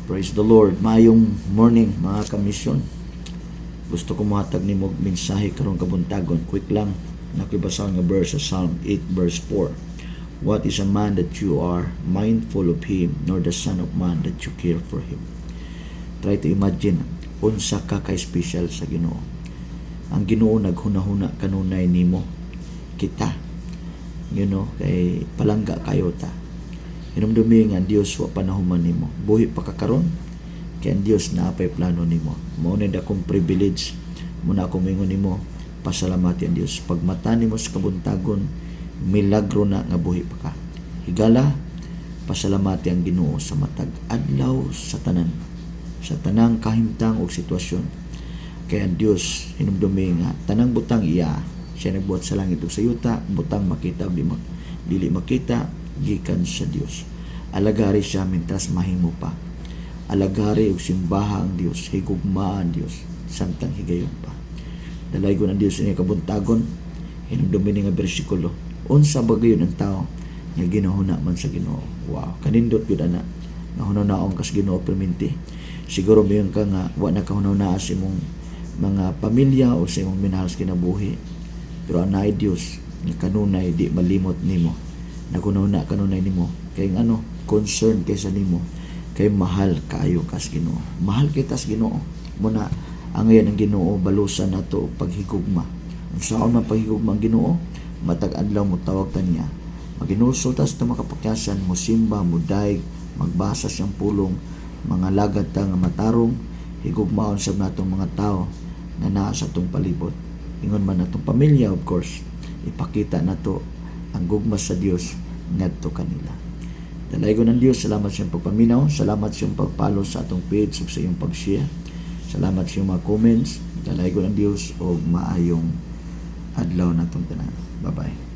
Praise the Lord. Maayong morning, mga kamisyon. Gusto ko mohatag nimo og mensahe karong kabuntagon. Quick lang. Nakoy basahon nga verse sa Psalm 8 verse 4. "What is a man that you are mindful of him, nor the son of man that you care for him?" Try to imagine unsa ka ka special sa Ginoo. Ang Ginoo naghuna-huna kanunay nimo kita. Kay palangga kayo ta. Hinumdumi nga ang Dios wa pa nahuman nimo. Buhi pa ka karon kay ang Dios naa pay plano nimo. Mao na akong privilege muna ako moingon nimo, pasalamati ang Dios. Pagmata nimo sa kabuntagon, milagro na nga buhi pa ka. Higala, pasalamati ang Ginoo sa matag adlaw, sa tanan. Sa tanang kahimtang og sitwasyon. Kay ang Dios, hinumdumi nga tanang butang iya. Siya nagbuhat sa langit ug sa yuta, butang makita ug dili makita gikan sa Dios. Alagari siya mintras mahimo pa. Alagari ug simbaha ang Dios, higugmaa ang Dios samtang higayon pa. Dalaygon ang Dios ini kabuntagon, hinumdumi ni nga bersikulo. Unsa ba gayon ang tao nga ginahuna man sa Ginoo? Wow, kanindot gyud ana. Nahuna-hunaon ka sa Ginoo perminti. Siguro moingon ka nga wa na kahuna-hunaa sa imong mga pamilya o sa imong minahal sa kinabuhi. Pero anay Dios nga kanunay di malimot nimo. Naghuna-huna kanunay nimo kay ngano concern kay sa nimo, kay mahal kaayo ka sa Ginoo. Mahal kita sa Ginoo. Muna angayan ang Ginoo balusan nato og paghigugma. Unsaon man paghigugma ang Ginoo? Matag adlaw mo tawag ta niya. Maginulsol ta sa makapakyasan, mosimba, modaig, magbasa siyang pulong, mga lagad ta nga matarong, higugmaon sab natong mga tao nga naa sa atong palibot. Ingon man atong pamilya, of course, ipakita nato ang gugma sa Dios ngadto kanila. Dalaygon ang Dios, salamat sa iyong pagpaminaw, salamat sa iyong pag-follow sa atong page ug sa iyong pag-share. Salamat sa iyong mga comments. Dalaygon ang Dios og maayong adlaw natong tanan. Bye-bye.